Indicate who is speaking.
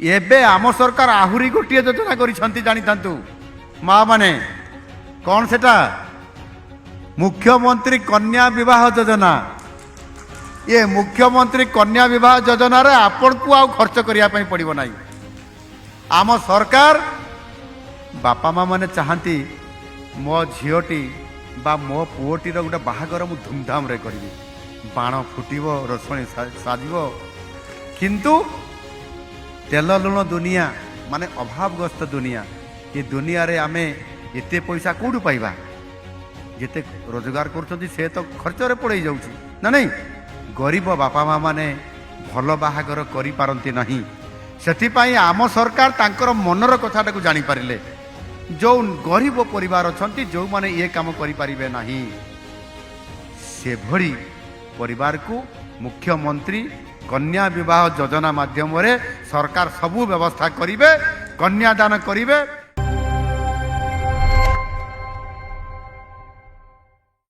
Speaker 1: ଏବେ ଆମ ସରକାର ଆହୁରି ଗୋଟିଏ ଯୋଜନା କରିଛନ୍ତି, ଜାଣିଥାନ୍ତୁ ମା ମାନେ। କ'ଣ ସେଟା? ମୁଖ୍ୟମନ୍ତ୍ରୀ କନ୍ୟା ବିବାହ ଯୋଜନା। ଏ ମୁଖ୍ୟମନ୍ତ୍ରୀ କନ୍ୟା ବିବାହ ଯୋଜନାରେ ଆପଣଙ୍କୁ ଆଉ ଖର୍ଚ୍ଚ କରିବା ପାଇଁ ପଡ଼ିବ ନାହିଁ। ଆମ ସରକାର, ବାପା ମା ମାନେ ଚାହାନ୍ତି ମୋ ଝିଅଟି ବା ମୋ ପୁଅଟିର ଗୋଟେ ବାହାଘର ମୁଁ ଧୁମଧାମରେ କରିବି, ବାଣ ଫୁଟିବ, ରୋଷଣୀ ସାଜିବ। କିନ୍ତୁ ତେଲ ଲୁଣ ଦୁନିଆ ମାନେ ଅଭାବଗ୍ରସ୍ତ ଦୁନିଆ। ଏ ଦୁନିଆରେ ଆମେ ଏତେ ପଇସା କେଉଁଠୁ ପାଇବା? ଯେତେ ରୋଜଗାର କରୁଛନ୍ତି, ସେ ତ ଖର୍ଚ୍ଚରେ ପଳେଇ ଯାଉଛି ନା ନାଇଁ? ଗରିବ ବାପା ମା ମାନେ ଭଲ ବାହାଘର କରିପାରନ୍ତି ନାହିଁ। ସେଥିପାଇଁ ଆମ ସରକାର ତାଙ୍କର ମନର କଥାଟାକୁ ଜାଣିପାରିଲେ। ଯେଉଁ ଗରିବ ପରିବାର ଅଛନ୍ତି, ଯେଉଁମାନେ ଏ କାମ କରିପାରିବେ ନାହିଁ, ସେଭଳି ପରିବାରକୁ ମୁଖ୍ୟମନ୍ତ୍ରୀ କନ୍ୟା ବିବାହ ଯୋଜନା ମାଧ୍ୟମରେ ସରକାର ସବୁ ବ୍ୟବସ୍ଥା କରିବେ, କନ୍ୟାଦାନ କରିବେ।